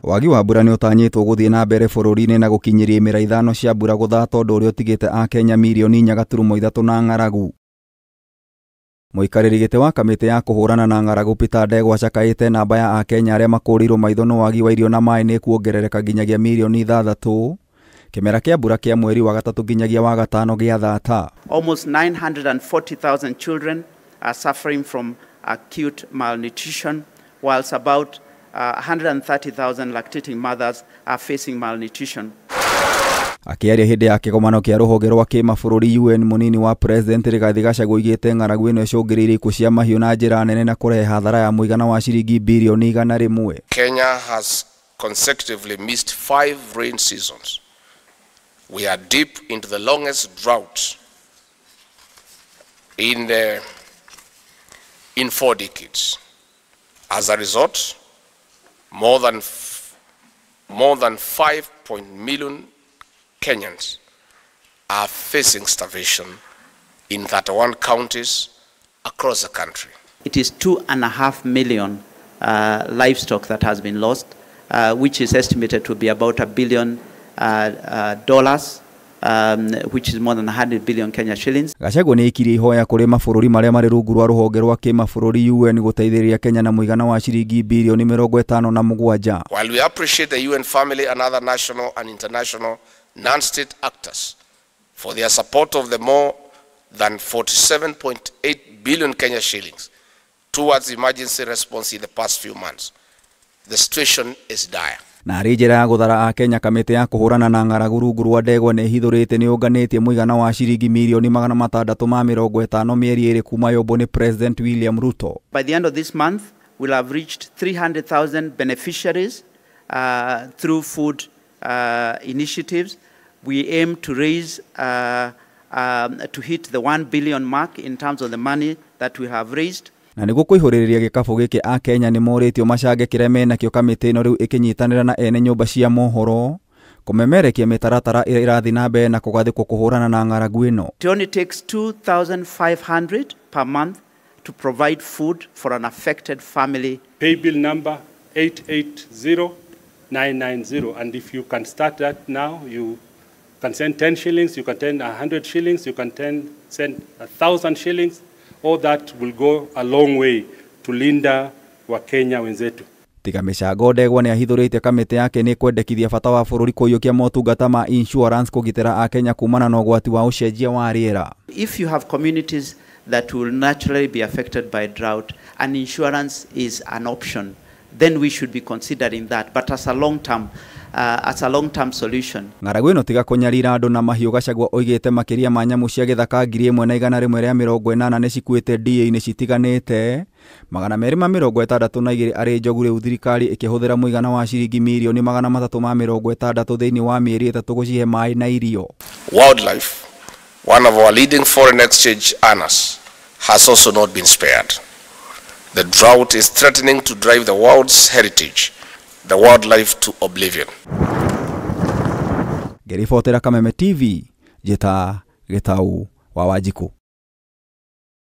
Wagi wa mbura nĩũtanyĩtwo gũthiĩ na mbere bũrũri-inĩ na gũkinyĩria imera ithano cia mbura gũthata ũndũ ũrĩa ũtigĩte akenya mirioni 4.3 na ng'aragu. Mũikarĩri gĩtĩ wa kamĩtĩ ya kũhũrana na ng'aragu Peter Ndegwa acakaĩte namba ya akenya arĩa makũrĩirwo maitho nĩ wagi wa irio na maĩ nĩ kuongerereka nginyagia mirioni 6 kĩmera kĩa mbura kĩa mweri wa gatatũ nginyagia wa gatano gĩa thata. Almost 940,000 children are suffering from acute malnutrition, whilst about 130,000 lactating mothers are facing malnutrition. Akĩaria hĩndĩ ya kĩgomano kĩa rũhonge rwa kĩmabũrũri UN, mũnini wa President Rigathi Gachagua oigĩte ng'aragu ĩno ĩcũngĩrĩirie ikuũ cia mahiũ na njĩra nene na kũrehe hathara ya mũigana wa ciringi birioni 100. Kenya has consecutively missed 5 rain seasons. We are deep into the longest drought in 4 decades. As a result, more than 5 million Kenyans are facing starvation in 31 counties across the country. It is 2.5 million livestock that has been lost, which is estimated to be about $1 billion, which is more than 100 billion Kenya shillings. Gachagua nĩ aikirie ihoya kũrĩ mabũrũri marĩa marĩ rungu rwa rũhonge rwa kĩmabũrũri UN gũteithĩrĩria Kenya na mũigana wa ciringi birioni 57. While we appreciate the UN family and other national and international non-state actors for their support of the more than 47.8 billion Kenya shillings towards emergency response in the past few months, the situation is dire. Na arĩ njĩra ya gũthara akenya, kamĩtĩ ya kũhũrana na ng'aragu rungu rwa Ndegwa nĩ ĩhithũrĩte nĩ ũnganĩtie mũigana wa ciringi mirioni 650 mĩeri 2 kuma yombwo nĩ President William Ruto. By the end of this month, we'll have reached 300,000 beneficiaries through food initiatives. We aim to raise to hit the 1 billion mark in terms of the money that we have raised. Na nĩguo kũihũrĩrĩria gĩkabũ gĩkĩ, akenya nĩ morĩtio macange kĩrĩa menakĩo kamĩtĩ ĩno rĩu ĩkĩnyitanĩra na ene nyũmba cia mohoro kũmemerekia mĩtaratara ĩrĩa ĩrathiĩ na mbere na kũgathĩkwo kũhũrana na ng'aragu ĩno. It only takes 2,500 per month to provide food for an affected family. Pay bill number 880990, and if you can start that now, you can send 10 shillings, you can send 100 shillings, you can send 1,000 shillings. All that will go a long way to linda Wakenya wenzetu. Tiga mĩcango, Ndegwa nĩ ahithũrĩte kamĩtĩ yake nĩ kwendekithia bata wa bũrũri kũiyũkia motungata ma insurance kũgitĩra akenya kumana na ũgwati wa ũcenjia wa rĩera. If you have communities that will naturally be affected by drought and insurance is an option, then we should be considering that, but as a long-term solution. Ng'aragu ĩno tiga kũnyarira andũ na mahiũ, Gachagua oigĩte makĩria ma nyamũ cia gĩthaka 1180 nĩ cikuĩte DA-inĩ citiganĩte, 262 arĩ njogu, rĩu thirikari ĩkĩhũthĩra mũigana wa ciringi mirioni 360 thĩinĩ wa mĩeri 3 gũcihe maĩ na irio. Wildlife, one of our leading foreign exchange earners, has also not been spared. The drought is threatening to drive the world's heritage, the wildlife, to oblivion. Ngeribotera Kameme TV, Jeta Gitau wa Wanjikũ.